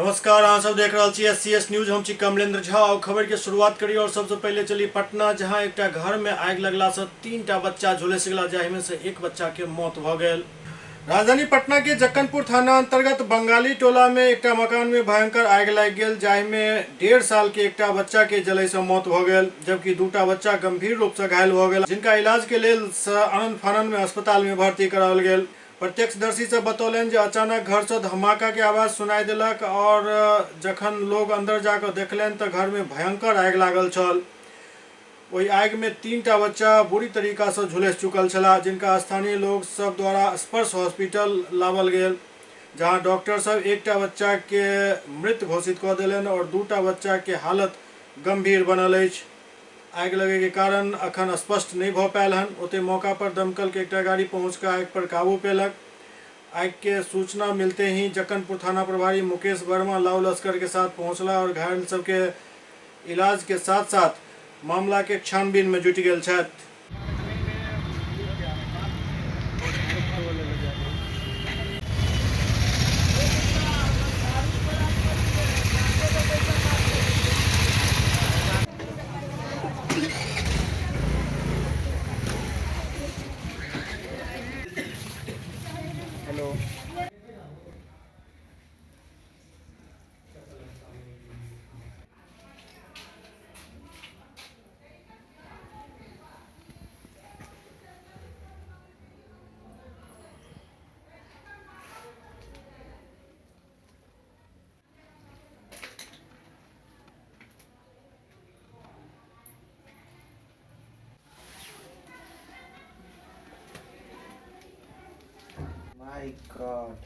नमस्कार, अहाँ सब देख रहल छी एससीएस न्यूज। हम छी कमलेंद्र झा और खबर के शुरुआत करी और सबसे पहले चली पटना, जहां एकटा घर में आगि लगला से 3टा बच्चा झुलसि गेला, जाहि में से एक बच्चा के मौत भ गेल। राजधानी पटना के जक्कनपुर थाना अंतर्गत बंगाली टोला में एकटा मकान में भयंकर आगि लागि गेल, जाहि में 1.5 साल के एकटा बच्चा के जले से मौत भ गेल, जबकि 2टा बच्चा गंभीर रूप से घायल भ गेल, जिनका इलाज के लेल आनन फानन में अस्पताल में भर्ती कराओल गेल। प्रत्यक्षदर्शी सब बतौलनि जे अचानक घर से धमाका के आवाज सुनाई देलक और जखन लोग अंदर जाकर देखलनि तऽ घर में भयंकर आगि लागल छल। ओहि आगि में 3टा बच्चा बुरी तरीका से झुलसि चुकल छलाह, जिनका स्थानीय लोग सब द्वारा स्पर्श हॉस्पिटल लावल गेल, जहां डॉक्टर सब एकटा बच्चा के मृत घोषित कऽ देलनि और 2टा बच्चा के हालत गंभीर बनल अछि। आगि लगे के कारण अखन स्पष्ट नहीं भ पायल हन। ओते मौका पर दमकल के एकटा गाड़ी पहुंच के आगि पर काबू पेलक। आगि के सूचना मिलते ही जक्कनपुर थाना प्रभारी मुकेश वर्मा लाव लश्कर के साथ पहुंचला और घायल सबके इलाज के साथ साथ मामला के छानबीन में जुटि गेल छथि। Hello. My God.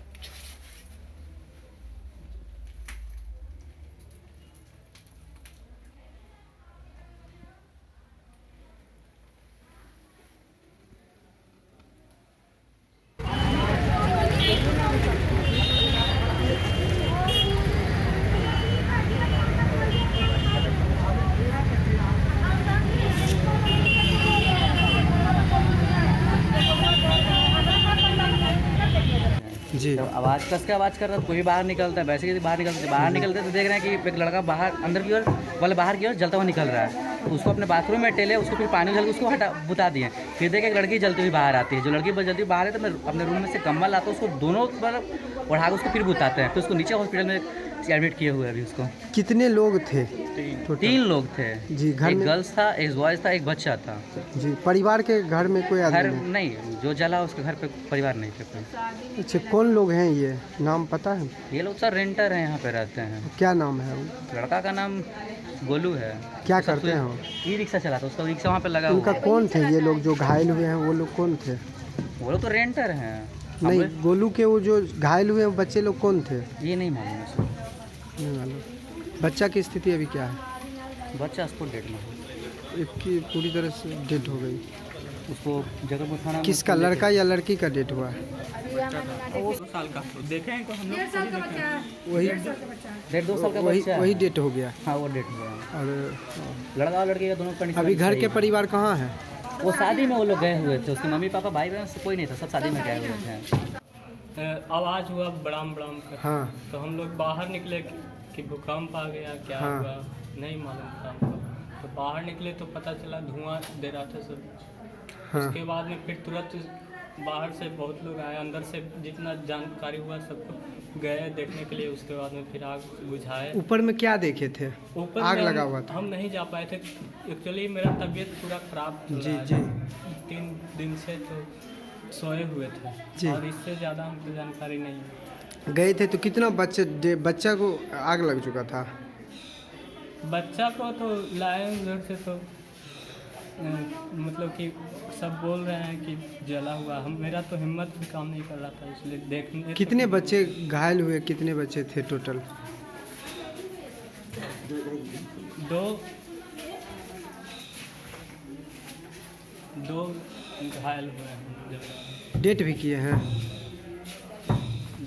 जी जब आवाज़ कस के आवाज़ कर रहा है, कोई बाहर निकलता है, वैसे ही बाहर निकलते, बाहर निकलते तो देख रहे हैं कि एक लड़का बाहर अंदर की ओर वाले बाहर की ओर जलता हुआ निकल रहा है। तो उसको अपने बाथरूम में टेले, उसको फिर पानी उछल के उसको हटा बुता दिए। फिर देखे एक लड़की जलती हुई बाहर आती है, जो लड़की जलती हुई बाहर है तो मैं अपने रूम में से कम्बल लाता हूँ, उसको दोनों पर ओढ़ा के उसको फिर बुताते हैं। फिर उसको नीचे हॉस्पिटल में एडमिट किए हुए अभी उसको। कितने लोग थे? 3 लोग थे जी। घर एक में गर्ल्स था, एक बॉयज था, एक बच्चा था। जी। परिवार के घर में कोई घर आदमी नहीं, जो जला उसके घर पे परिवार नहीं थे कोई। अच्छा, कौन लोग हैं ये नाम पता है? ये लोग सर रेंटर हैं, यहाँ पे रहते हैं। क्या नाम है वो? लड़का का नाम गोलू है। क्या करते हैं वो? ई रिक्शा चलाता है, उसका रिक्शा वहाँ पे लगा उनका हुआ है। कौन थे ये लोग जो घायल हुए हैं, वो लोग कौन थे? वो लोग तो रेंटर हैं। नहीं, गोलू के वो जो घायल हुए हैं बच्चे लोग कौन थे? ये नहीं मालूम है सर। नहीं मालूम। बच्चा की स्थिति अभी क्या है? बच्चा उसको डेट में है। एक की पूरी तरह से डेथ हो गई। उसको जगह थाना में किसका, लड़का या लड़की का डेथ हुआ है? 2 साल का देखे हैं को हम लोग। 1.5 साल का बच्चा है। वही 1.5-2 साल का वही बच्चा है। वही डेथ हो गया। हाँ, वो डेथ हो गया। और लड़का और लड़की का दोनों कंडीशन अभी घर सही के है। परिवार कहाँ है? वो शादी में वो लोग गए हुए थे, उसके मम्मी पापा भाई बहन से कोई नहीं था, सब शादी में गए हुए थे। आवाज़ हुआ बड़ाम बड़ाम कर। हाँ। तो हम लोग बाहर निकले कि भूकंप आ गया क्या। हाँ। हुआ नहीं मालूम था हमको। तो बाहर निकले तो पता चला धुआं दे रहा था सब। हाँ। उसके बाद में फिर तुरंत बाहर से बहुत लोग आए, अंदर से जितना जानकारी हुआ सबको गए देखने के लिए। उसके बाद में फिर आग बुझाए। ऊपर में क्या देखे थे? ऊपर आग में लगा हुआ था। हम नहीं जा पाए थे। एक्चुअली मेरा तबीयत पूरा खराब चल जी, रहा है। जी। 3 दिन से तो सोए हुए थे जी। और इससे ज़्यादा हमको जानकारी नहीं है। गए थे तो कितना बच्चे बच्चा को आग लग चुका था? बच्चा को तो लाए उधर से तो मतलब कि सब बोल रहे हैं कि जला हुआ। हम मेरा तो हिम्मत भी काम नहीं कर रहा था, इसलिए देखने। कितने बच्चे घायल हुए, कितने बच्चे थे टोटल? 2 घायल हुए हैं। डेट भी किए हैं?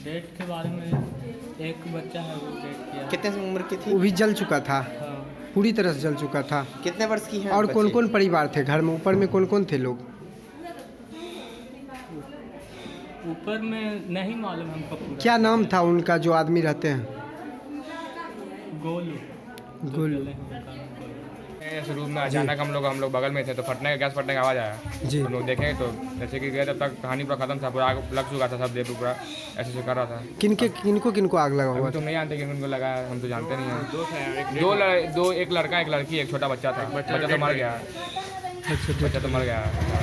डेट के बारे में एक बच्चा है वो डेट किया। कितने उम्र की थी? वो भी जल चुका था। हाँ। पूरी तरह से जल चुका था। कितने वर्ष की है? और कौन कौन परिवार थे घर में? ऊपर में कौन कौन थे लोग? ऊपर में नहीं मालूम हमको पूरा। क्या नाम था उनका जो आदमी रहते हैं? गोलू। गोलू। जले हैं उनका नाम गोलू। इस रूम में अचानक हम लोग बगल में थे तो फटने का, गैस फटने का आवाज़ आया। हम लोग देखे तो जैसे कि गए तब तक कहानी पूरा खत्म था, पूरा आग लग चुका था, सब देख पूरा ऐसे ऐसे कर रहा था। किनके किनको किनको आग लगा हुआ अभी था? तो नहीं जानते कि उनको लगाया, हम तो जानते नहीं हैं। दो एक लड़का, एक लड़की, एक छोटा बच्चा था। बच्चा तो मर गया। अच्छा। बच्चा तो मर गया।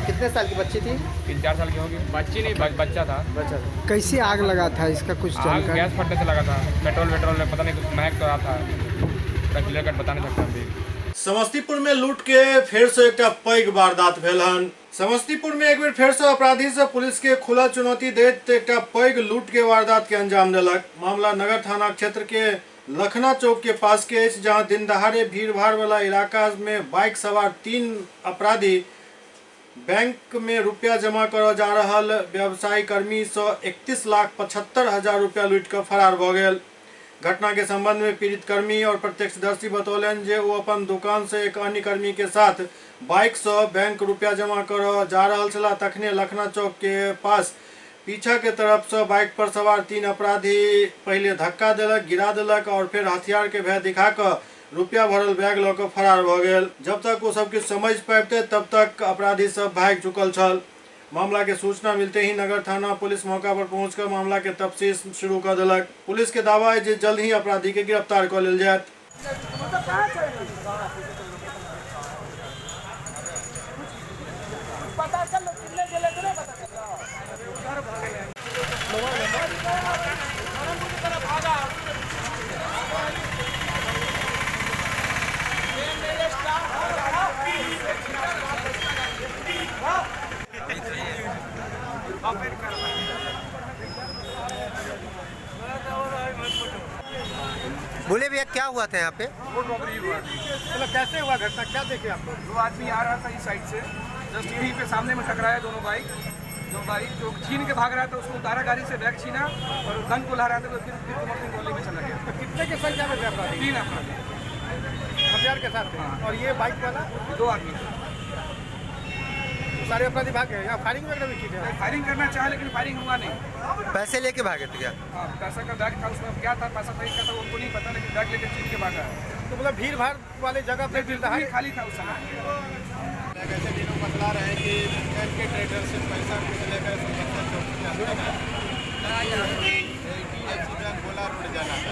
कितने साल की बच्ची थी? 3-4 साल की होगी। बच्ची नहीं, बच्चा था। बच्चा था। कैसे आग लगा था, इसका कुछ आग जानकारी? गैस फटने से लगा था। पेट्रोल वेट्रोल में पता नहीं कुछ महक तो रहा था, पूरा क्लियर कट बता नहीं सकता अभी। समस्तीपुर में लूट के फेर से एकटा पैघ वारदात भेल हन। समस्तीपुर में एक बेर फेर से अपराधी से पुलिस के खुला चुनौती दैत एकटा पैघ लूट के वारदात के अंजाम देलक। मामला नगर थाना क्षेत्र के लखना चौक के पास के अछि, जहां दिन दहाड़े भीड़ भाड़ वाला इलाका में बाइक सवार 3 अपराधी बैंक में रुपया जमा करऽ जा रहल व्यवसायी कर्मी से 31,75,000 रुपया लूटि कऽ फरार भऽ गेल। घटना के संबंध में पीड़ित कर्मी और प्रत्यक्षदर्शी बतौलनि जे ओ अपन दुकान से एक अन्य कर्मी के साथ बाइक से बैंक रुपया जमा करऽ जा रहल छलाह, तखने लखना चौक के पास पीछा के तरफ से बाइक पर सवार 3 अपराधी पहले धक्का देलक, गिरा देलक और फिर हथियार के भय दिखा कऽ रुपया भरल बैग लऽ कऽ फरार भऽ गेल। जब तक ओ सब किछु समझ पाबिते तब तक अपराधी सब भागि चुकल छल। मामला के सूचना मिलते ही नगर थाना पुलिस मौका पर पहुंचकर मामला के तफ्तीश शुरू कर देलक। पुलिस के दावा है जे जल्द ही अपराधी के गिरफ्तार कर लेल जायत। बोले भैया, क्या हुआ था यहाँ पे? मतलब कैसे हुआ घटना, क्या देखे आप लोग? दो आदमी आ रहा था इस साइड से, जस्ट यहीं पे सामने में टकराया दोनों बाइक। जो बाइक जो छीन के भाग रहा था उसको उतारा गाड़ी से, बैग छीना और गन को ला रहा था तो फिर कुमार सिंह गली में चला गया। तो कितने की संख्या में थे अपराधी? 3 अपराधी। हथियार के साथ थे? और ये बाइक वाला? 2 आदमी थे। तो सारे अपराधी भाग गए या फायरिंग वगैरह भी की गया? फायरिंग करना चाहे लेकिन फायरिंग हुआ नहीं। पैसे लेके भागे थे क्या? हाँ, पैसा का बैग था उसमें, क्या था पैसा सही का था उनको नहीं पता, लेकिन बैग लेकर छीन के भागा है। तो मतलब भीड़ भाड़ वाले जगह पे बिल्कुल ही खाली था उस समय। ऐसे दिनों बतला रहे हैं कि एल के ट्रेडर से पैसा कुछ लेकर चौक के अंदर एच बैंक गोला रोड जाना था।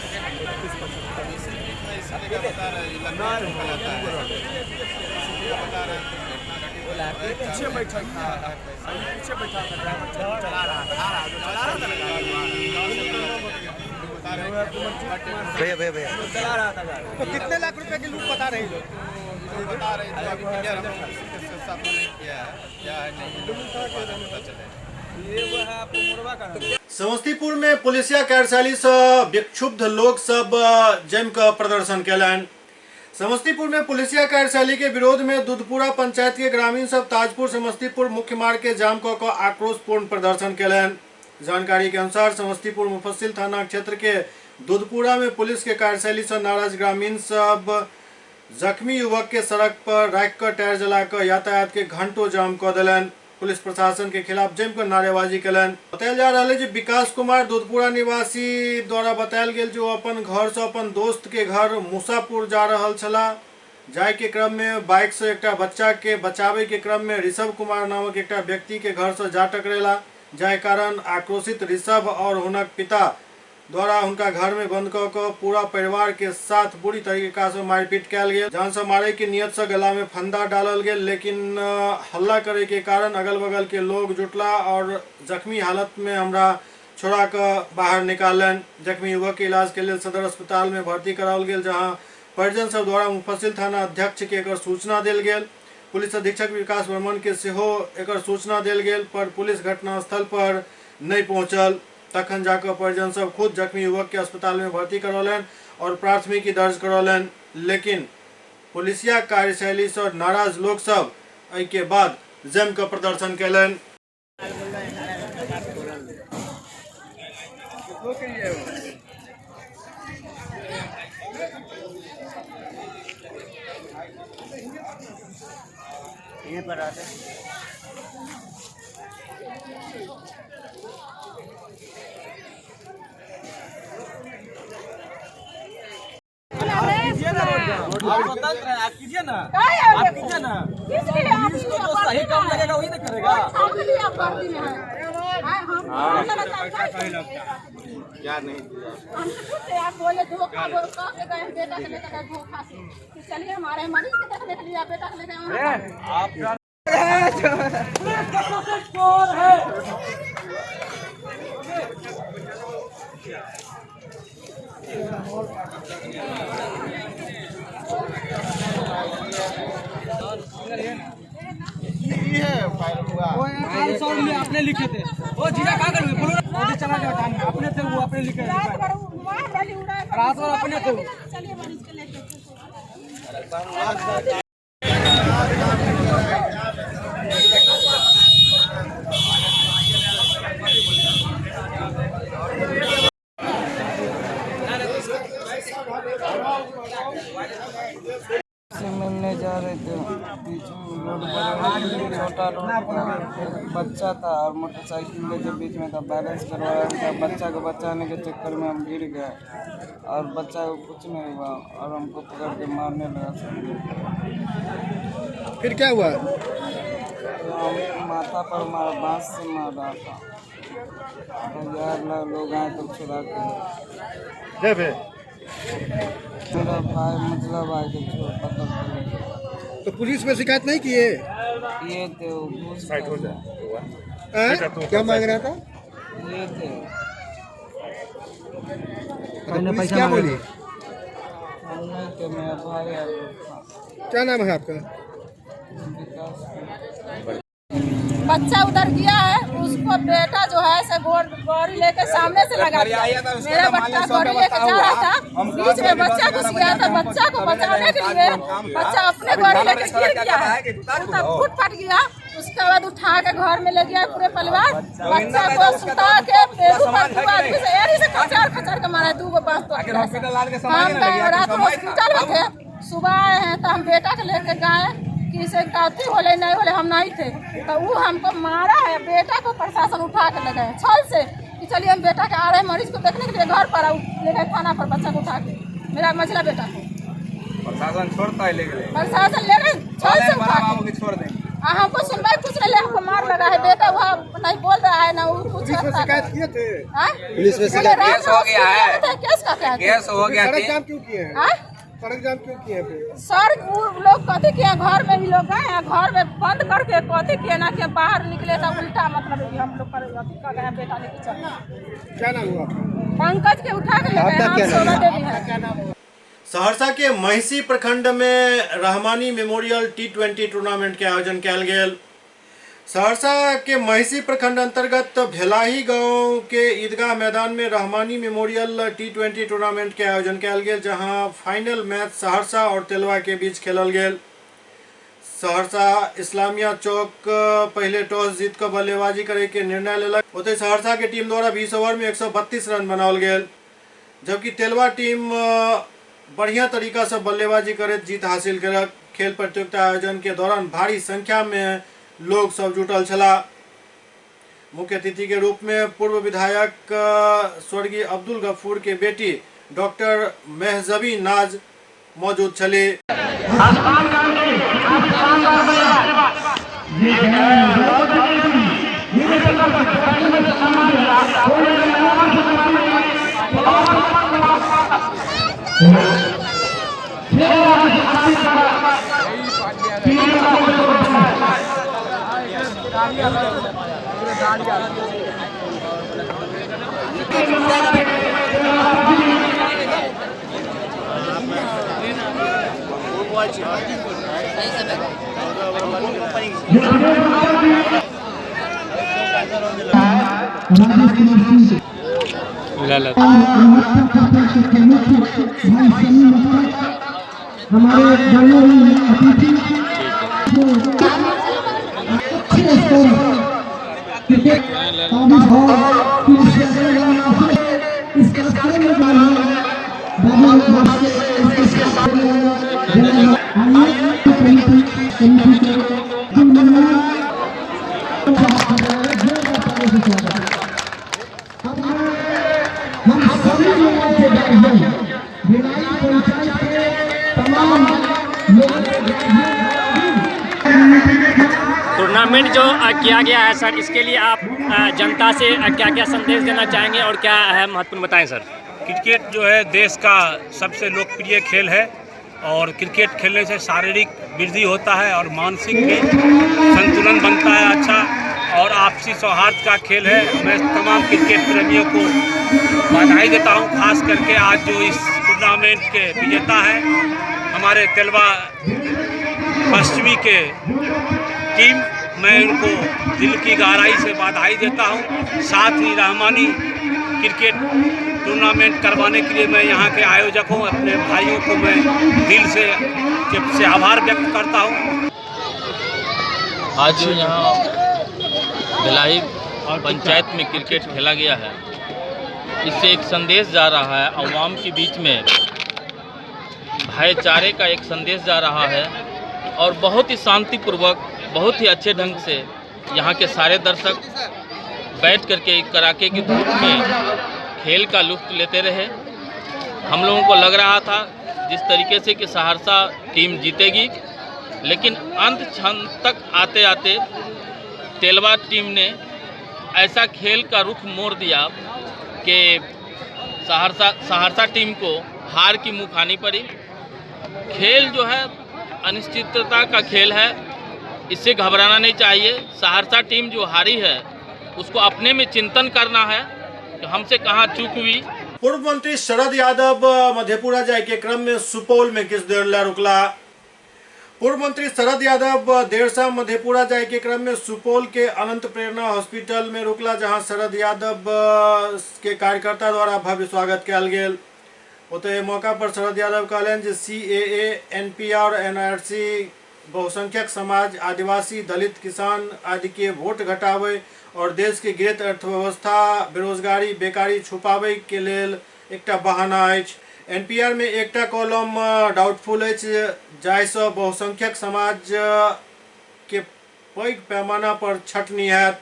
इसी बीच में इसी जगह बता रहे हैं लखनऊ चौक आता है, इसी जगह बता रहे हैं कुछ घटना घटित हुई है। पीछे बैठा था, पीछे बैठा था ड्राइवर, चला रहा था, चला रहा था। बता रहे हैं कि भैया भैया भैया चला रहा था। तो कितने लाख रुपए की लूट बता रहे हैं लोग? बता रहे थे अभी क्लियर हम लोग किसी के साथ नहीं किया है, क्या है नहीं पता चले। समस्तीपुर में पुलिसिया कार्यशैली से विक्षुब्ध लोग सब जम कऽ प्रदर्शन कयलनि। समस्तीपुर में पुलिसिया कार्यशैली के विरोध में दुधपुरा पंचायत के ग्रामीण सब ताजपुर समस्तीपुर मुख्य मार्ग के जाम कऽ कऽ आक्रोशपूर्ण प्रदर्शन कयलनि। जानकारी के अनुसार समस्तीपुर मुफस्सिल थाना क्षेत्र के दुधपुरा में पुलिस के कार्यशैली से नाराज ग्रामीण सब जख्मी युवक के सड़क पर राखि कऽ टायर जला कऽ यातायात के घंटों जाम कऽ देलनि। पुलिस प्रशासन के खिलाफ जमकर नारेबाजी कयलनि। बतायल जा रहल है जे विकास कुमार दुधपुरा निवासी द्वारा बतायल गेल जे ओ अपन घर से अपन दोस्त के घर मुसापुर जा रहल छलाह। जाय के क्रम में बाइक से एकटा बच्चा के बचावे के क्रम में ऋषभ कुमार नामक एकटा व्यक्ति के घर से जा टकरेला, जाहि कारण आक्रोशित ऋषभ और हुनक पिता द्वारा हुनका घर में बंद कऽ कऽ पूरा परिवार के साथ बुरी तरीका से मारपीट कयल गेल। जान से मारे के नियत से गला में फंदा डालल गेल, लेकिन हल्ला करे के कारण अगल बगल के लोग जुटला और जख्मी हालत में हमरा छोड़ा कऽ बाहर निकाललनि। जख्मी युवक के इलाज के लेल सदर अस्पताल में भर्ती कराओल गेल, जहां परिजन सब द्वारा मुफस्सिल थाना अध्यक्ष के एकर सूचना देल गेल। पुलिस अधीक्षक विकास वर्मन के सेहो एकर सूचना देल गेल, पर पुलिस घटनास्थल पर नहि पहुंचल। तखन जाकर परिजन सब खुद जख्मी युवक के अस्पताल में भर्ती करौलनि और प्राथमिकी दर्ज करौलनि। लेकिन पुलिसिया कार्यशैली से नाराज लोग सब एहि के बाद जमि कऽ प्रदर्शन कयलनि। आप स्वतंत्र हैं, आप कीजिए ना, आप कीजिए ना। पुलिस को जो सही काम लगेगा वही ना करेगा। क्या नहीं आप बोले धोखा के गए, बेटा के लेकर गए धोखा से। चलिए हमारे मरीज के देखने के लिए बेटा के लेकर। है अपने लिखे थे वो जीजा क्या करोगे बोलो ना, चला गया काम अपने थे वो, अपने लिखे रात भर अपने थे। से मिलने जा रहे थे, बीच में रोड पर छोटा रोड था, एक बच्चा था और मोटरसाइकिल लेके बीच में था, बैलेंस करवाया था। बच्चा को बचाने के चक्कर में हम गिर गए और बच्चा को कुछ नहीं हुआ और हमको पकड़ के मारने लगा सब। फिर क्या हुआ? तो हम माथा पर मारा, बांस से मार रहा था। तो यार लोग आए तो छुड़ा के मेरा भाई मतलब भाई के छोड़ पकड़ के। तो पुलिस में शिकायत नहीं किए? ये थे वो घूस हो जाए। क्या मांग रहा था? ये थे। तो पुलिस क्या बोली? हम नहीं थे, मेरा भाई और था। क्या नाम है आपका? विकास। बच्चा उधर गया है, उसको बेटा जो है से गोरी लेके सामने से लगा दिया। मेरा बच्चा गोरी लेके जा रहा था, बीच में बच्चा घुस गया था। बच्चा को बचाने के लिए बच्चा अपने गोरी लेके गिर गया है, फुट फट गया। उसके बाद उठा के घर में ले गया पूरे परिवार। बच्चा को सुता के पेरू पर दो आदमी से एड़ी से खचार खचार के मारा, 2 गो बांस तो हम रात में हॉस्पिटल में थे। सुबह आए हैं तो हम बेटा के लेके गए कि इसे कथी होले नहीं होले, हम नहीं थे तो वो हमको मारा है। बेटा को प्रशासन उठा के ले गए छल से कि चलिए हम बेटा के आ रहे हैं मरीज को देखने के लिए घर पर, ले गए थाना पर बच्चा को उठा के, मेरा मझला बेटा को। प्रशासन छोड़ता है, ले गए प्रशासन ले गए छल से उठा के छोड़ देंगे। हमको सुनवाई कुछ नहीं, हमको मार लगा है। बेटा वहाँ नहीं बोल रहा है ना वो कुछ। शिकायत किए थे? पुलिस में केस हो गया है। केस का क्या केस हो गया? सड़क जाम क्यों किए हैं? सड़क जाम क्यों किए फिर? सर वो लोग कथी किए, घर में भी लोग गए हैं, घर में बंद करके कथी किए ना कि बाहर निकले तो उल्टा मतलब हम लोग पर अथी कर गए हैं, बेटा लेके चल। क्या नाम हुआ? पंकज के उठा के ले गए। हम शोभा देवी है। सहरसा के महिषी प्रखंड में रहमानी मेमोरियल T20 tournament के आयोजन कयल गेल। सहरसा के महिषी प्रखंड अंतर्गत भेलाही गांव के ईदगाह मैदान में रहमानी मेमोरियल T20 tournament के आयोजन कयल गेल, जहां फाइनल मैच सहरसा और तेलवा के बीच खेलल गेल। सहरसा इस्लामिया चौक पहले टॉस जीत कर बल्लेबाजी करे के निर्णय लेलक। ओतहि सहरसा के टीम द्वारा 20 ओवर में 132 रन बनाओल गेल, जबकि तेलवा टीम बढ़िया तरीका से बल्लेबाजी करैत जीत हासिल केलक। खेल प्रतियोगिता आयोजन के दौरान भारी संख्या में लोग सब जुटल छला। मुख्य अतिथि के रूप में पूर्व विधायक स्वर्गीय अब्दुल गफूर के बेटी डॉक्टर मेहजबी नाज मौजूद छली। हमारे अतिथि हम सभी लोगों के गार्जियन भिलाई पंचायत के तमाम टूर्नामेंट जो किया गया है सर, इसके लिए आप जनता से क्या क्या संदेश देना चाहेंगे और क्या है महत्वपूर्ण बताएं सर। क्रिकेट जो है देश का सबसे लोकप्रिय खेल है और क्रिकेट खेलने से शारीरिक वृद्धि होता है और मानसिक भी संतुलन बनता है अच्छा, और आपसी सौहार्द का खेल है। मैं तमाम क्रिकेट प्रेमियों को बधाई देता हूं, खास करके आज जो इस टूर्नामेंट के विजेता हैं हमारे तेलवा पश्चिमी के टीम, मैं उनको दिल की गहराई से बधाई देता हूं। साथ ही रहमानी क्रिकेट टूर्नामेंट करवाने के लिए मैं यहाँ के आयोजकों, अपने भाइयों को मैं दिल से आभार व्यक्त करता हूँ। आज यहाँ भिलाई पंचायत में क्रिकेट खेला गया है, इससे एक संदेश जा रहा है अवाम के बीच में, भाईचारे का एक संदेश जा रहा है और बहुत ही शांतिपूर्वक, बहुत ही अच्छे ढंग से यहाँ के सारे दर्शक बैठ करके कड़ाके की धूप में खेल का लुत्फ लेते रहे। हम लोगों को लग रहा था जिस तरीके से कि सहरसा टीम जीतेगी, लेकिन अंत क्षण तक आते आते तेलवा टीम ने ऐसा खेल का रुख मोड़ दिया कि सहरसा टीम को हार की मुँह खानी पड़ी। खेल जो है अनिश्चितता का खेल है, इससे घबराना नहीं चाहिए। सहरसा टीम जो हारी है उसको अपने में चिंतन करना है कि हमसे कहाँ चूक हुई। पूर्व मंत्री शरद यादव मधेपुरा जाय के क्रम में सुपौल में किस देर ला रुकला। पूर्व मंत्री शरद यादव देर शाम मधेपुरा जाय के क्रम में सुपौल के अनंत प्रेरणा हॉस्पिटल में रुकला, जहां शरद यादव के कार्यकर्ता द्वारा भव्य स्वागत कयल गेल। ओतहि मौका पर शरद यादव कहलनि जे सीएए, एनपीआर, एनआरसी बहुसंख्यक समाज, आदिवासी, दलित, किसान आदि के वोट घटावे और देश के गिरत अर्थव्यवस्था, बेरोजगारी, बेकारी छुपावे के लेल एकटा बहाना अछि। एनपीआर में एकटा कॉलम डाउटफुल अछि, जाहिसँ बहुसंख्यक समाज के पैघ पैमाना पर छटनी हैत।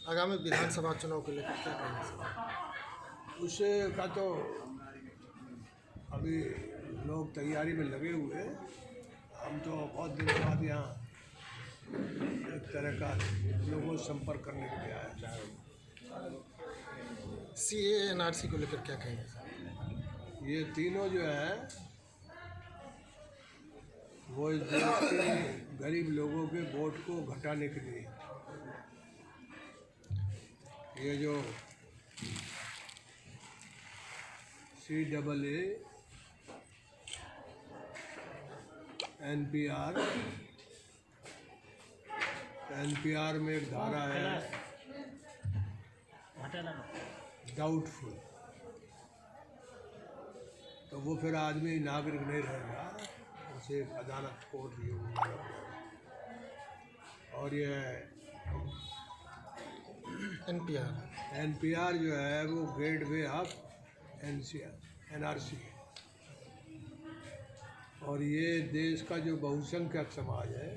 आगामी विधानसभा चुनाव को लेकर क्या कहेंगे? उससे का तो अभी लोग तैयारी में लगे हुए हैं। हम तो बहुत दिन बाद यहाँ एक तरह का लोगों से संपर्क करने के लिए आए। सीएए, एनआरसी को लेकर क्या कहेंगे? ये तीनों जो है वो इस देश के गरीब लोगों के वोट को घटाने के लिए, ये जो CAA, NPR, NPR में एक धारा है डाउटफुल, तो वो फिर आदमी नागरिक नहीं रहेगा, उसे अदालत कोर्ट ये। और ये एनपीआर जो है वो गेटवे ऑफ एनआरसी है। और ये देश का जो बहुसंख्यक समाज है,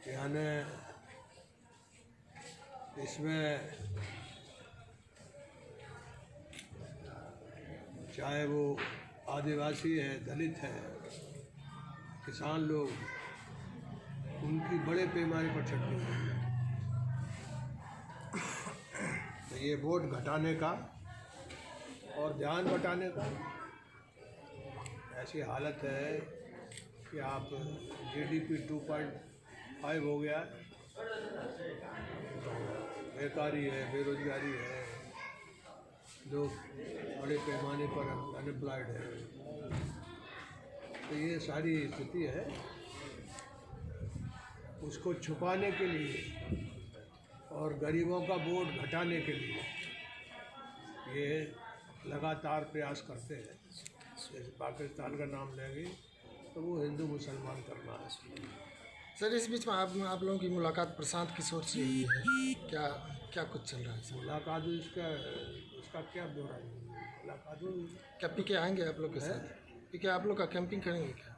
यानी इसमें चाहे वो आदिवासी है, दलित है, किसान लोग, उनकी बड़े पैमाने पर छटनी हुई है। तो ये वोट घटाने का और ध्यान बटाने का ऐसी हालत है कि आप जीडीपी 2.5 हो गया, तो बेकारी है, बेरोजगारी है, लोग बड़े पैमाने पर अनएम्प्लॉयड है। तो ये सारी स्थिति है, उसको छुपाने के लिए और गरीबों का वोट घटाने के लिए ये लगातार प्रयास करते हैं। जैसे पाकिस्तान का नाम लेंगे तो वो हिंदू मुसलमान करना है। सर, इस बीच में आप लोगों की मुलाकात प्रशांत किशोर से हुई है, क्या क्या कुछ चल रहा है? मुलाकात हुई, उसका क्या ब्यौरा? मुलाकात हुई क्या पीके आएंगे आप लोग के साथ? पीके आप लोग का कैंपिंग करेंगे क्या?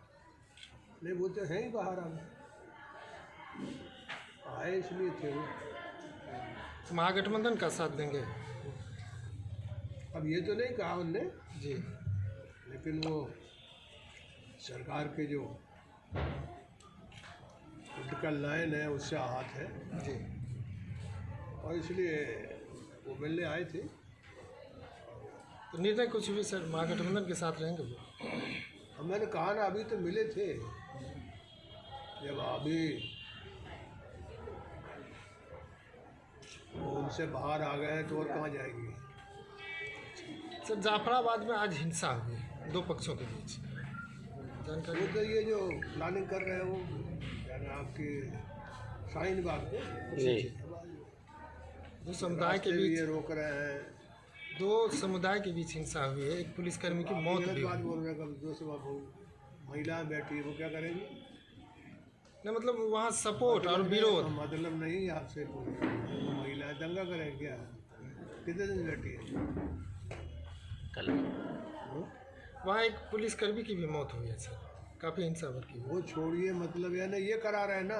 नहीं, वो तो है ही बाहर, अब आए इसलिए थे वो। महागठबंधन का साथ देंगे? अब ये तो नहीं कहा उनने जी, लेकिन वो सरकार के जो पॉलिटिकल लाइन है उससे आहत है जी, और इसलिए वो मिलने आए थे। तो निर्णय कुछ भी सर, महागठबंधन के साथ रहेंगे वो? अब मैंने कहा ना, अभी तो मिले थे, जब अभी वो उनसे बाहर आ गए हैं तो और कहाँ जाएंगे। सर, जाफराबाद में आज हिंसा हुई दो पक्षों के बीच, जानकारी? वो तो ये जो प्लानिंग कर रहे हैं वो यानी आपके शाहीन बाग को जी, दो समुदाय के बीच ये रोक रहे हैं, दो समुदाय के बीच हिंसा हुई है, एक पुलिसकर्मी की मौत भी बात बोल रहे हैं। दो सौ महिलाएं बैठी है, वो क्या करेंगी? नहीं, मतलब वहाँ सपोर्ट और विरोध मतलब नहीं, आपसे महिलाएं दंगा करेंगे क्या? कितने दिन बैठी है? कल वहाँ एक पुलिसकर्मी की भी मौत हुई है सर, काफ़ी हिंसा भड़की। वो छोड़िए, मतलब यानी ये करा रहे हैं ना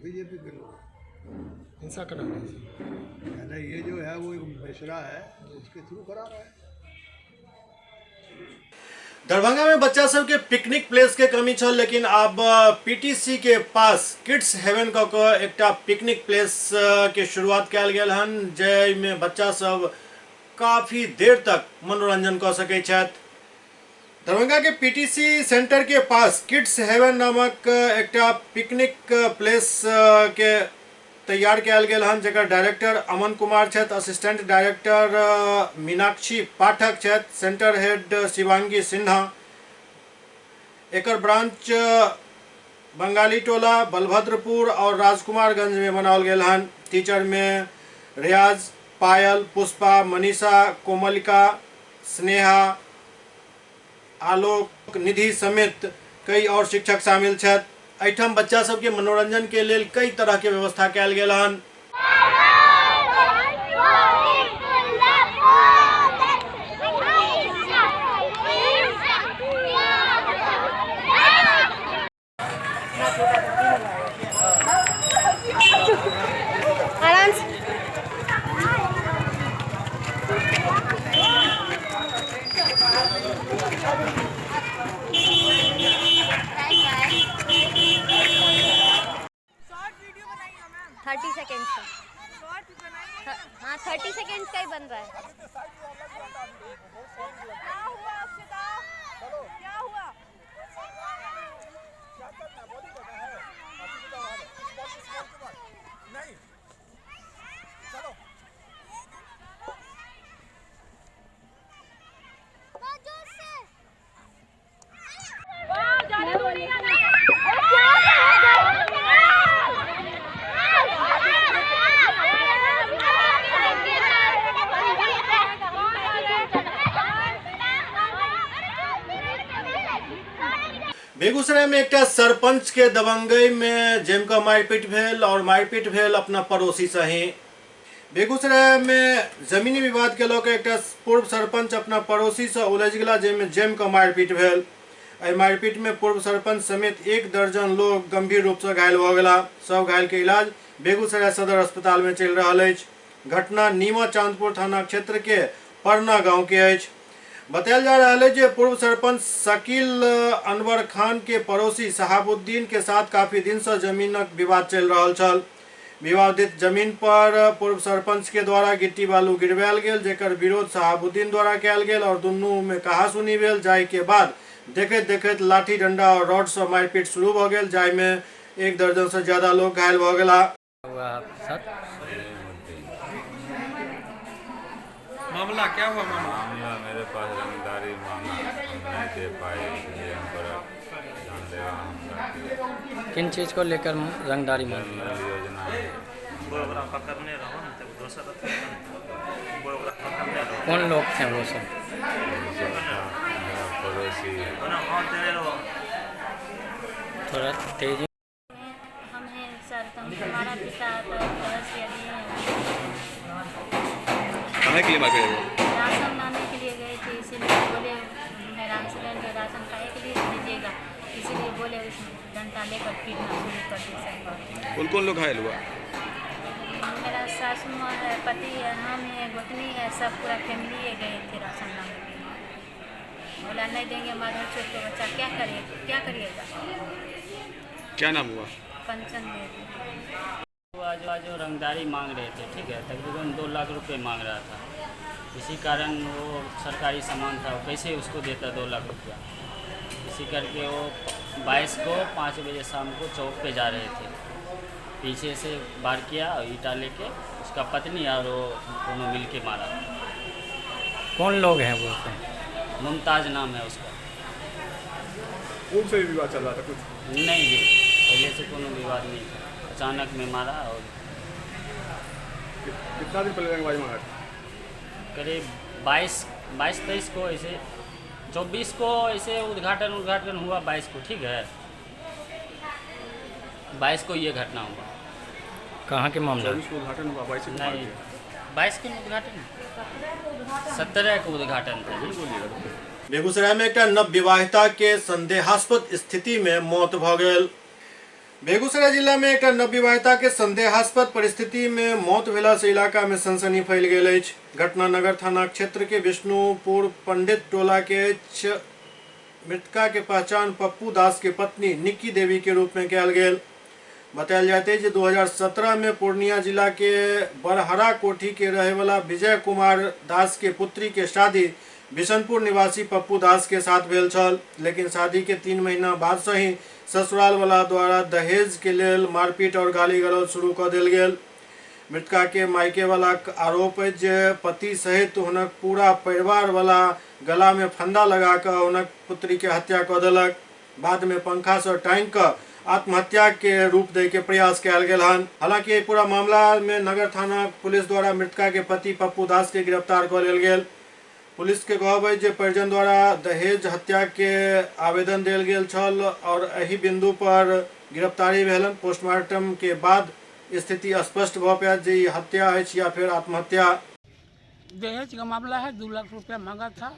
बीजेपी के लोग, हिंसा करा रहे हैं यानी ये जो है वो एक मिश्रा है, उसके थ्रू करा रहा है। दरभंगा में बच्चा सबके पिकनिक प्लेस के कमी छल, लेकिन अब पीटीसी के पास किड्स हेवन क के एकटा पिकनिक प्लेस के शुरुआत कयल गेल हन, जाहिमे बच्चा सब काफ़ी देर तक मनोरंजन क सकै छथि। दरभंगा के पीटीसी सेंटर के पास किड्स हेवन नामक एकटा पिकनिक प्लेस के तैयार कयल गेल हन, जकर डायरेक्टर अमन कुमार छथि, असिस्टेंट डायरेक्टर मीनाक्षी पाठक छथि, सेंटर हेड शिवांगी सिन्हा। एकर ब्रांच बंगाली टोला, बलभद्रपुर और राजकुमारगंज में बनाओल गेल हन। टीचर में रियाज, पायल, पुष्पा, मनीषा, कोमलिका, स्नेहा, आलोक, निधि समेत कई और शिक्षक शामिल छथि। एहिठाम बच्चा सबके मनोरंजन के लेल कई तरह के व्यवस्था कयल गेल हन। आराम से 30 सेकेंड्स का, हाँ 30 सेकेंड्स का ही बन रहा है। क्या हुआ अक्षिता? क्या हुआ? नहीं, चलो बेगूसराय में एकटा सरपंच के दबंगई में जमकर मारपीट भेल और मारपीट भेल अपना पड़ोसी से ही। बेगूसराय में जमीनी विवाद के लऽ एकटा पूर्व सरपंच अपना पड़ोसी से उलझि गेला, जाहिमे जमकर मारपीट भेल। एहि मारपीट में पूर्व सरपंच समेत 1 दर्जन लोग गंभीर रूप से घायल भऽ गेला। सब घायल के इलाज बेगूसराय सदर अस्पताल में चलि रहल अछि। घटना नीमा चांदपुर थाना क्षेत्र के परना गांव के अछि। बतायल जा रहा है जे पूर्व सरपंच शकील अनवर खान के पड़ोसी शहाबुद्दीन के साथ काफी दिन से जमीनक विवाद चल रहा छल। विवादित जमीन पर पूर्व सरपंच के द्वारा गिट्टी बालू गिरवायल गेल, जेकर विरोध शहाबुद्दीन द्वारा कयल गेल और दुनू में कहासुनी भेल, जाहि के बाद देखैत देखैत लाठी डंडा और रॉड से मारपीट शुरू भ गेल, जाहि में 1 दर्जन से ज्यादा लोग घायल भ गेला। मामला क्या हुआ? मामला मेरे पास रंगदारी मांगा, हम नहीं दे पाए, इसलिए हम पर जानलेवा हमला। किन चीज़ को लेकर रंगदारी मांगी? योजना। कौन लोग थे वो सब? मेरा पड़ोसी। थोड़ा तेजी। हम हैं सर, हमारा पिता के लिए मार्केट राशन लाने के लिए गए थे, इसीलिए बोले राशन राशन खाए के लिए दीजिएगा, इसीलिए बोले उस डंडा लेकर पीटना शुरू कर दिया सबको। कौन कौन लोग घायल हुआ? मेरा सासू माँ है, पति है, हम है, गोतनी है, सब पूरा फैमिली है, गए थे राशन लाने के लिए। बोला नहीं देंगे माधव चौक के बच्चा, क्या करे, क्या करिएगा? क्या नाम हुआ? कंचन देवी। आज जो रंगदारी मांग रहे थे, ठीक है, तकरीबन 2 लाख रुपए मांग रहा था। इसी कारण वो सरकारी सामान था, वो कैसे उसको देता 2 लाख रुपया। इसी करके वो 22 को 5 बजे शाम को चौक पे जा रहे थे, पीछे से बार किया और ईटा लेके उसका पत्नी और वो दोनों मिल के मारा। कौन लोग हैं वो? मुमताज़ नाम है उसका। कौन से विवाद चल रहा था कुछ? नहीं जी, पहले से कोनो विवाद नहीं था, अचानक में मारा। और कितना दिन पहले रंगबाजी मारा? करीब 22-23 को, ऐसे 24 को ऐसे उद्घाटन हुआ, 22 को, ठीक है, 22 को ये घटना हुआ। कहाँ के मामला? 24 को उद्घाटन हुआ, 22 को? नहीं, 22 को उद्घाटन, 17 को उद्घाटन था। बेगूसराय में एक नवविवाहिता के संदेहास्पद स्थिति में मौत भ गेल। बेगूसराय जिला में एक नवविवाहिता के संदेहास्पद परिस्थिति में मौत भेला से इलाका में सनसनी फैल गेल अछि। घटना नगर थाना क्षेत्र के विष्णुपुर पंडित टोला के अछि। मृतका के पहचान पप्पू दास के पत्नी निक्की देवी के रूप में कयल गेल। बतायल जाइत अछि जे 2017 में पूर्णिया जिला के बरहरा कोठी के रहे वाला विजय कुमार दास के पुत्री के शादी बिशनपुर निवासी पप्पू दास के साथ भेल छल, लेकिन शादी के 3 महीना बाद से ही ससुराल वाला द्वारा दहेज के लेल मारपीट और गाली गलौज शुरू कऽ देल गेल। मृतका के मायके वाला आरोप अछि जे पति सहित हुनक पूरा परिवार वाला गला में फंदा लगा कऽ हुनक पुत्री के हत्या कऽ देलक। बाद में पंखा से टांगि कऽ आत्महत्या के रूप दे के प्रयास कयल गेल हन। हालांकि पूरा मामला में नगर थाना पुलिस द्वारा मृतका के पति पप्पू दास के गिरफ्तार कऽ लेल गेल। पुलिस के कहब अछि जे परिजन द्वारा दहेज हत्या के आवेदन देल गेल छल और एहि बिंदु पर गिरफ्तारी भेलन। पोस्टमार्टम के बाद स्थिति स्पष्ट भ पायत जे ई हत्या अछि या फिर आत्महत्या। दहेज का मामला है, 2 लाख रुपया मांगा था,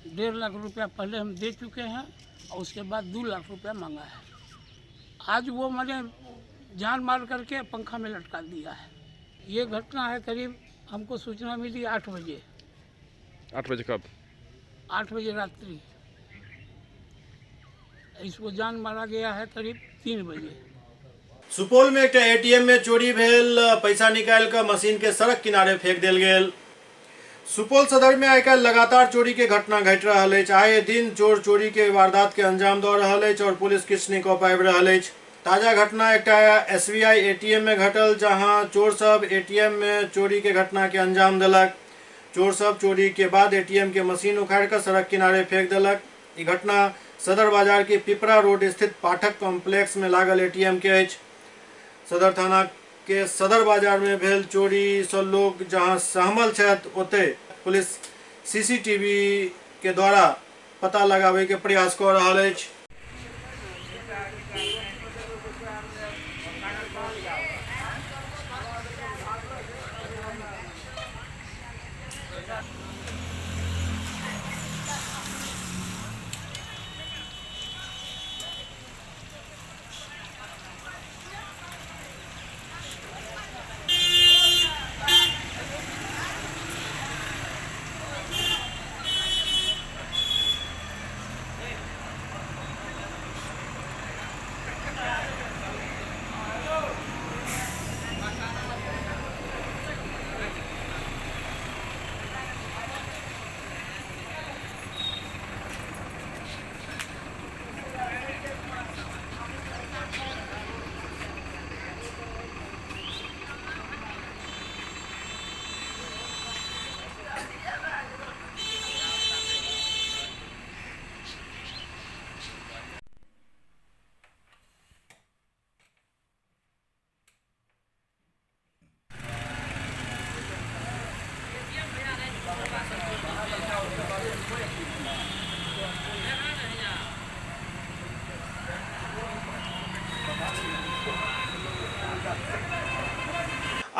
1.5 लाख रुपया पहले हम दे चुके हैं और उसके बाद 2 लाख रुपया मांगा है। आज वो मैंने जान मार करके पंखा में लटका दिया है। ये घटना है करीब हमको सूचना मिली 8 बजे। 8 बजे कब? 8 बजे रात्रि। इसको जान मारा गया है करीब 3 बजे। सुपौल में एक एटीएम में चोरी भेल, पैसा निकाल कर मशीन के सड़क किनारे फेंक देल गेल। सुपौल सदर में आइ काल्हि लगातार चोरी के घटना घटि रहल अछि। आए दिन चोर चोरी के वारदात के अंजाम दऽ रहल अछि और पुलिस किछु नहि कऽ पाबि रहल अछि। ताजा घटना एकटा एसबीआई एटीएम में घटल, जहां चोर सब एटीएम में चोरी के घटना के अंजाम देलक। चोर सब चोरी के बाद एटीएम के मशीन उखाड़ कर सड़क किनारे फेंक देलक। ई घटना सदर बाजार के पिपरा रोड स्थित पाठक कॉम्प्लेक्स में लागल एटीएम के अछि। सदर थाना के सदर बाजार में भेल चोरी से लोग जहां सहमल छथि, ओतै पुलिस सीसीटीवी के द्वारा पता लगावे के प्रयास कऽ रहल अछि।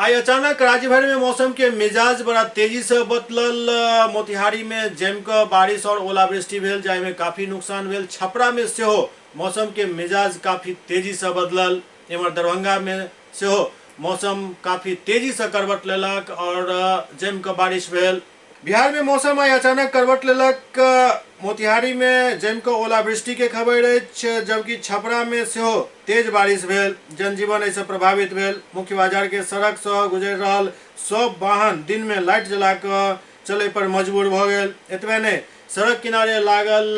आइ अचानक राज्य भर में मौसम के मिजाज बड़ा तेजी से बदलल। मोतिहारी में जमि कऽ बारिश और ओलावृष्टि भेल, जाहिमे काफी नुकसान भेल। छपरा में सेहो मौसम के मिजाज काफी तेजी से बदलल। एम्हर दरभंगा में सेहो मौसम काफी तेजी से करवट लेलक और जमि कऽ बारिश भेल। बिहार में मौसम आइ अचानक करवट लेलक। मोतिहारी में जमि कऽ ओलावृष्टि के खबर अछि, जबकि छपरा में सेहो तेज बारिश भेल। जनजीवन एहिसँ प्रभावित भेल। मुख्य बाजार के सड़क सँ गुजरि रहल सब वाहन दिन में लाइट जला कऽ चलय पर मजबूर भऽ गेल। एतबे नहि, सड़क किनारे लागल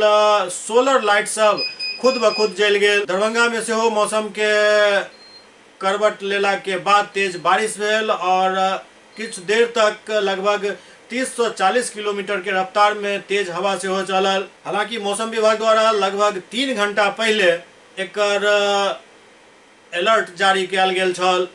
सोलर लाइट सब खुद ब खुद जलि गेल। दरभंगा में सेहो मौसम के करवट लेला के बाद तेज बारिश भेल और किछु देर तक लगभग 30 से 40 किलोमीटर के रफ्तार में तेज हवा सेहो चलल। हालांकि मौसम विभाग द्वारा लगभग 3 घंटा पहिले एकर अलर्ट जारी कयल गेल छल।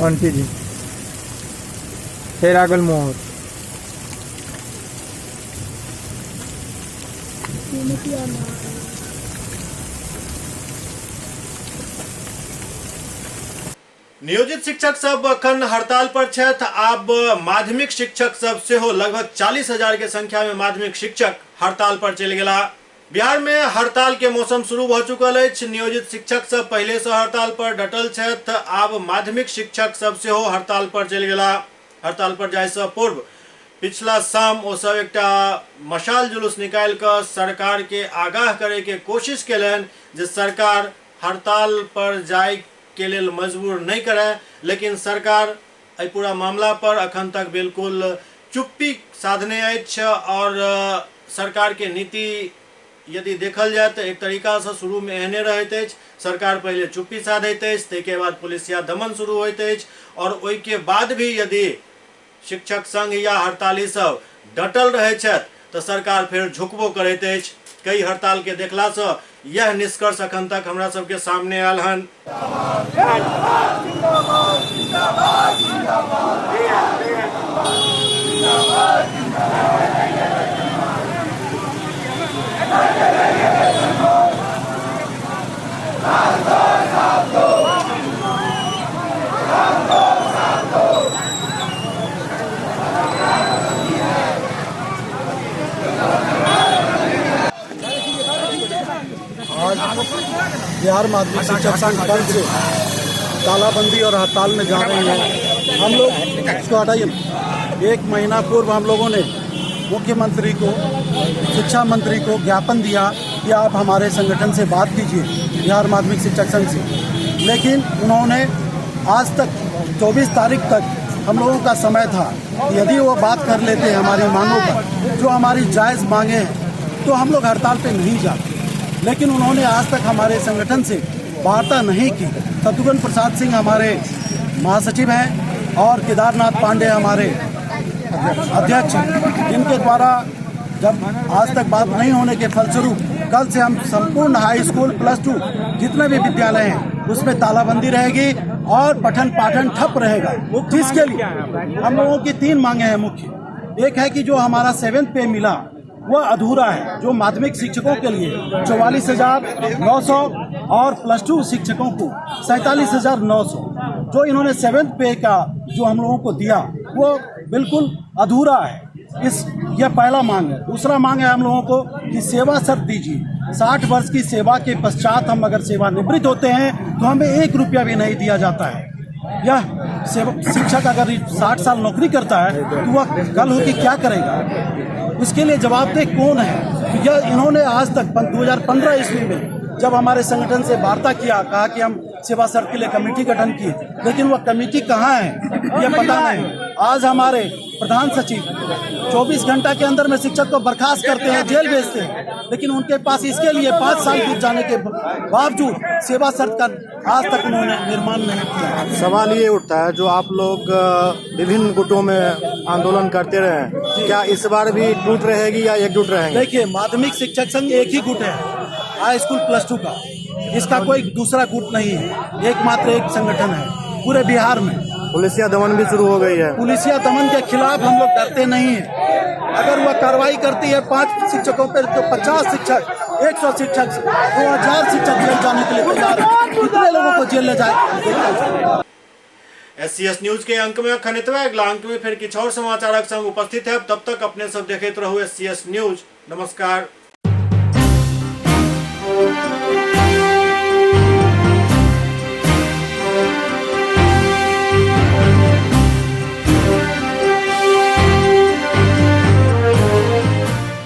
आंटी जी फेर आ गेल मोहर। नियोजित शिक्षक सब अखन हड़ताल पर छथि। आब माध्यमिक शिक्षक सब सेहो लगभग 40,000 के संख्या में माध्यमिक शिक्षक हड़ताल पर चलि गेला। बिहार में हड़ताल के मौसम शुरू भ चुकल अछि। नियोजित शिक्षक सब पहले से हड़ताल पर डटल छथि। आब माध्यमिक शिक्षक सब सेहो हड़ताल पर चलि गेला। हड़ताल पर जाय से पूर्व पिछला शाम ओ सब एकटा मशाल जुलूस निकालि कऽ सरकार के आगाह करे के कोशिश केलनि जे सरकार हड़ताल पर जाय के लेल मजबूर नहीं करे, लेकिन सरकार एहि पूरा मामला पर अखन तक बिल्कुल चुप्पी साधने अछि। और सरकार के नीति यदि देखल जाए तो एक तरीका से शुरू में एहने रहैत अछि। सरकार पहले चुप्पी साधैत अछि, ताहिके बाद पुलिसिया दमन शुरू होइत अछि और ओहिके बाद भी यदि शिक्षक संघ या हड़ताली सब डटल रहै छथि तो सरकार फेर झुकबो करैत अछि। कई हड़ताल के देखला से यह निष्कर्ष अखन तक हमरा सबके सामने आयल हन। आज बिहार माध्यमिक शिक्षक संघ कल से तालाबंदी और हड़ताल में जा रही है। हम लोग इसको हटाइए। एक महीना पूर्व हम लोगों ने मुख्यमंत्री को, शिक्षा मंत्री को ज्ञापन दिया कि आप हमारे संगठन से बात कीजिए, बिहार माध्यमिक शिक्षक संघ से, लेकिन उन्होंने आज तक 24 तारीख तक हम लोगों का समय था। यदि वो बात कर लेते हमारी मांगों पर, जो हमारी जायज़ मांगे हैं, तो हम लोग हड़ताल पे नहीं जाते, लेकिन उन्होंने आज तक हमारे संगठन से वार्ता नहीं की। शत्रुघ्न प्रसाद सिंह हमारे महासचिव हैं और केदारनाथ पांडे हमारे अध्यक्ष, जिनके द्वारा जब आज तक बात नहीं होने के फलस्वरूप कल से हम संपूर्ण हाई स्कूल प्लस 2 जितने भी विद्यालय हैं उसमें तालाबंदी रहेगी और पठन पाठन ठप रहेगा। जिसके लिए हम लोगों की 3 मांगे हैं मुख्य। एक है कि जो हमारा 7th पे मिला वह अधूरा है, जो माध्यमिक शिक्षकों के लिए 44,900 और प्लस 2 शिक्षकों को 47,900, जो इन्होंने 7th पे का जो हम लोगों को दिया वो बिल्कुल अधूरा है। इस यह पहला मांग है। दूसरा मांग है हम लोगों को कि सेवा शर्त दीजिए। 60 वर्ष की सेवा के पश्चात हम अगर सेवानिवृत्त होते हैं तो हमें 1 रुपया भी नहीं दिया जाता है। यह शिक्षक अगर 60 साल नौकरी करता है तो वह कल हो के क्या करेगा, उसके लिए जवाबदेह कौन है? तो यह इन्होंने आज तक 2015 ईस्वी में जब हमारे संगठन से वार्ता किया, कहा कि हम सेवा शर्त के लिए कमेटी गठन की, लेकिन वह कमेटी कहाँ है ये पता नहीं। आज हमारे प्रधान सचिव 24 घंटा के अंदर में शिक्षक को बर्खास्त करते हैं, जेल भेजते हैं, लेकिन उनके पास इसके लिए 5 साल बीत जाने के बावजूद सेवा शर्त का आज तक उन्होंने निर्माण नहीं किया। सवाल ये उठता है, जो आप लोग विभिन्न गुटों में आंदोलन करते रहे, क्या इस बार भी टूट रहेगी या एकजुट रहेंगे? देखिए, माध्यमिक शिक्षक संघ एक ही गुट है, हाई स्कूल प्लस 2 का, इसका कोई दूसरा गुट नहीं है, एकमात्र एक संगठन है पूरे बिहार में। पुलिसिया दमन भी शुरू हो गई है। पुलिसिया दमन के खिलाफ हम लोग डरते नहीं हैं। अगर वह कार्रवाई करती है 5 शिक्षकों पर तो 50 शिक्षक, 100 शिक्षक, 2000 शिक्षक जेल जाने के लिए तैयार हैं। कितने लोगों को जेल ले जाए। एससीएस न्यूज के अंक में अखन एतबे। अगला अंक में फिर किछु और समाचारक संग उपस्थित है। तब तक अपने सब देखैत रहू एससीएस न्यूज। नमस्कार।